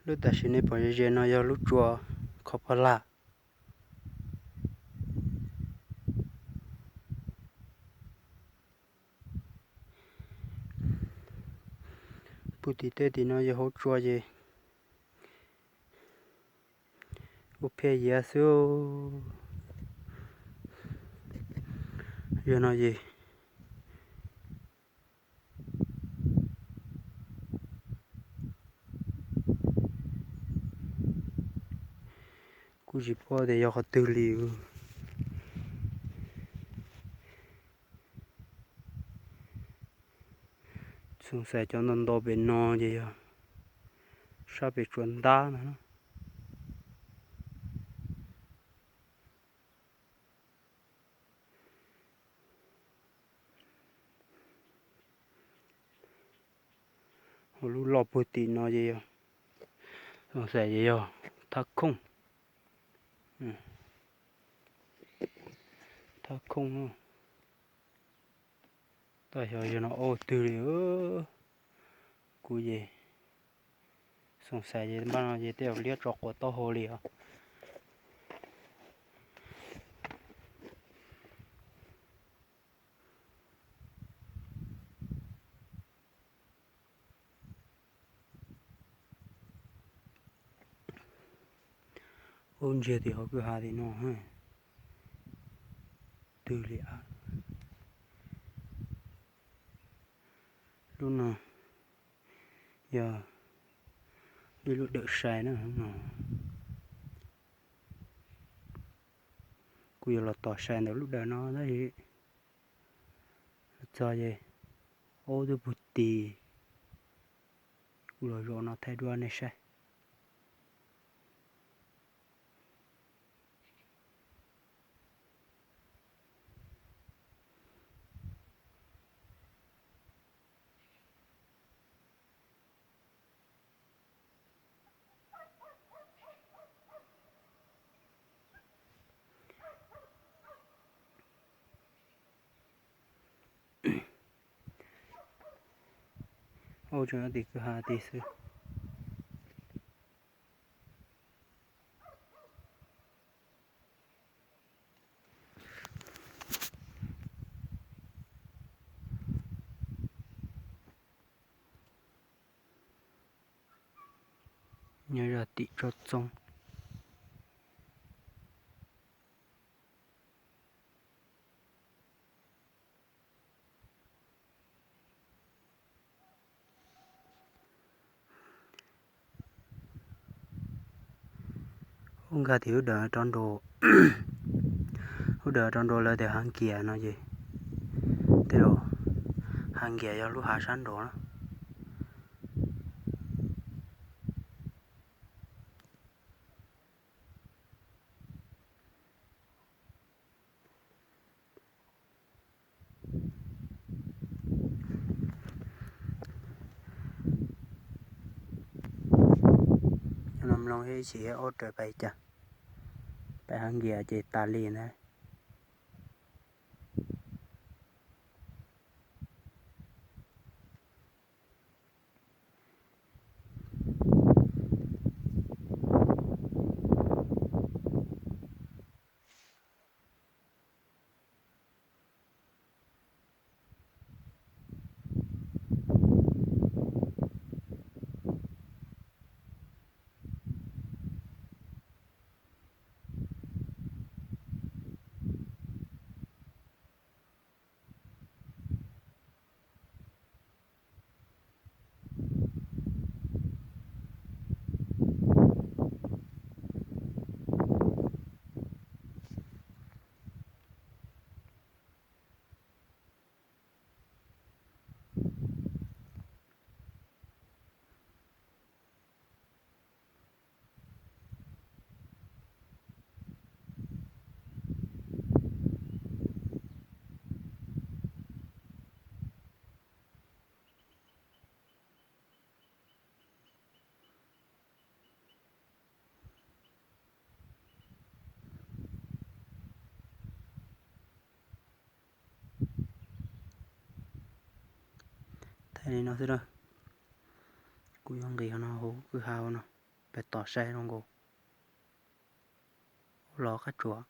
Lub tam sim nej pom ze ze no yog lub tsua Khov Pha Laj. Puag tim tej tim no yog hauv tsua ces ua phiaj yiav xwb. Yog no ces kuj tsis paub tias yog qhov twg li. Xoom xais cov ntau ntau pem no ces yog sab pem tsuas ntab no. Hauv lub loj puag tim no ces yog, xoom xais ces yog thab khooj, thab khooj. Tab xyov yog no ua twg li. Kuv ces xoom xais ces npaj no ces tej zaum liab tso quav taub hau li os. Ub, ntsiag tim hauv kwj ha tim no. Twg li a? Lub no yog ib lub dawm sai na no. Kuv yuav los tos sai ntawm lub dawm no tab sis los txog ces ub twb puag tim. Kuv los zaum no thaij duab nej saib. Ub, tseem nyob tim kwj ha tid xwb. Nyob zaj tim tsob txoob. Ub, nkag tim lub dawm rov nrau, lub dawm rov nrau lawv tias Hav Nkias no ces tej zaum Hav Nkias yog lub hav sab nraud na. Nyob no mloog ib chim ob raws pais cas, pais Hav Nkias ces tas li ntag. Thaij li no xwb na. Kuv yuav nqis no hauv kwj ha no. Tos saib zoo nkaus. Ua los qab tsuas.